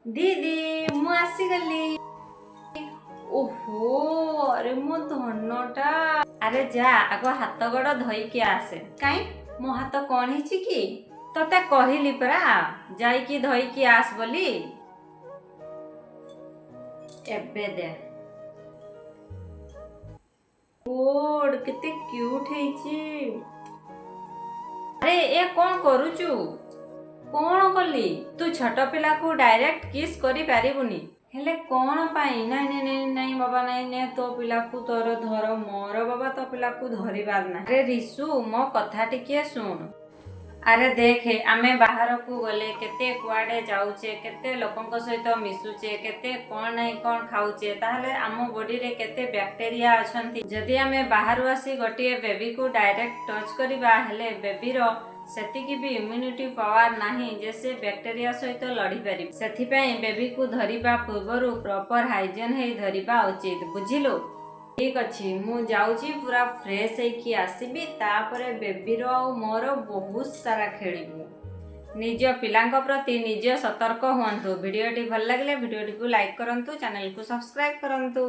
ଦିଦି, ମୁଁ ଆସିଗଲି। ଓହୋ, ଆରେ ମୋ ଧନଟା। ଆରେ ଯା, ଆଗ ହାତ ଗୋଡ଼ ଧୋଇକି ଆସେ। କାଇଁ, ମୋ ହାତ କଣ ହେଇଛି କି? ତତେ କହିଲି ପରା ଯାଇକି ଧୋଇକି ଆସ ବୋଲି। ଏବେ ଦେ ଗୋଡ, କେତେ କ୍ୟୁଟ୍ ହେଇଛି। ଆରେ, ଏ କଣ କରୁଛୁ? କଣ କଲି? ତୁ ଛୋଟ ପିଲାକୁ ଡାଇରେକ୍ଟ କିସ୍ କରିପାରିବୁନି। ହେଲେ କଣ ପାଇଁ? ନାଇଁ ନାଇଁ ନାଇଁ ନାଇଁ ବାବା, ନାଇଁ ନେ ତୋ ପିଲାକୁ ତୋର ଧର। ମୋର ବାବା ତୋ ପିଲାକୁ ଧରିବାର ନାହିଁ। ଆରେ ରିସୁ, ମୋ କଥା ଟିକିଏ ଶୁଣ। ଆରେ ଦେଖେ, ଆମେ ବାହାରକୁ ଗଲେ କେତେ କୁଆଡ଼େ ଯାଉଛେ, କେତେ ଲୋକଙ୍କ ସହିତ ମିଶୁଛେ, କେତେ କଣ ନାହିଁ କଣ ଖାଉଛେ। ତାହେଲେ ଆମ ବଡିରେ କେତେ ବ୍ୟାକ୍ଟେରିଆ ଅଛନ୍ତି। ଯଦି ଆମେ ବାହାରୁ ଆସି ଗୋଟିଏ ବେବିକୁ ଡାଇରେକ୍ଟ ଟଚ୍ କରିବା, ହେଲେ ବେବିର ସେତିକି ବି ଇମ୍ୟୁନିଟି ପାୱାର ନାହିଁ ଯେ ସେ ବ୍ୟାକ୍ଟେରିଆ ସହିତ ଲଢ଼ିପାରିବ। ସେଥିପାଇଁ ବେବିକୁ ଧରିବା ପୂର୍ବରୁ ପ୍ରପର ହାଇଜିନ୍ ହେଇ ଧରିବା ଉଚିତ, ବୁଝିଲୁ? ଠିକ ଅଛି, ମୁଁ ଯାଉଛି, ପୁରା ଫ୍ରେଶ ହେଇକି ଆସିବି। ତାପରେ ବେବିର ଆଉ ମୋର ବହୁତ ସାରା ଖେଳିବୁ। ନିଜ ପିଲାଙ୍କ ପ୍ରତି ନିଜେ ସତର୍କ ହୁଅନ୍ତୁ। ଭିଡ଼ିଓଟି ଭଲ ଲାଗିଲେ ଭିଡ଼ିଓଟିକୁ ଲାଇକ୍ କରନ୍ତୁ, ଚ୍ୟାନେଲକୁ ସବସ୍କ୍ରାଇବ୍ କରନ୍ତୁ।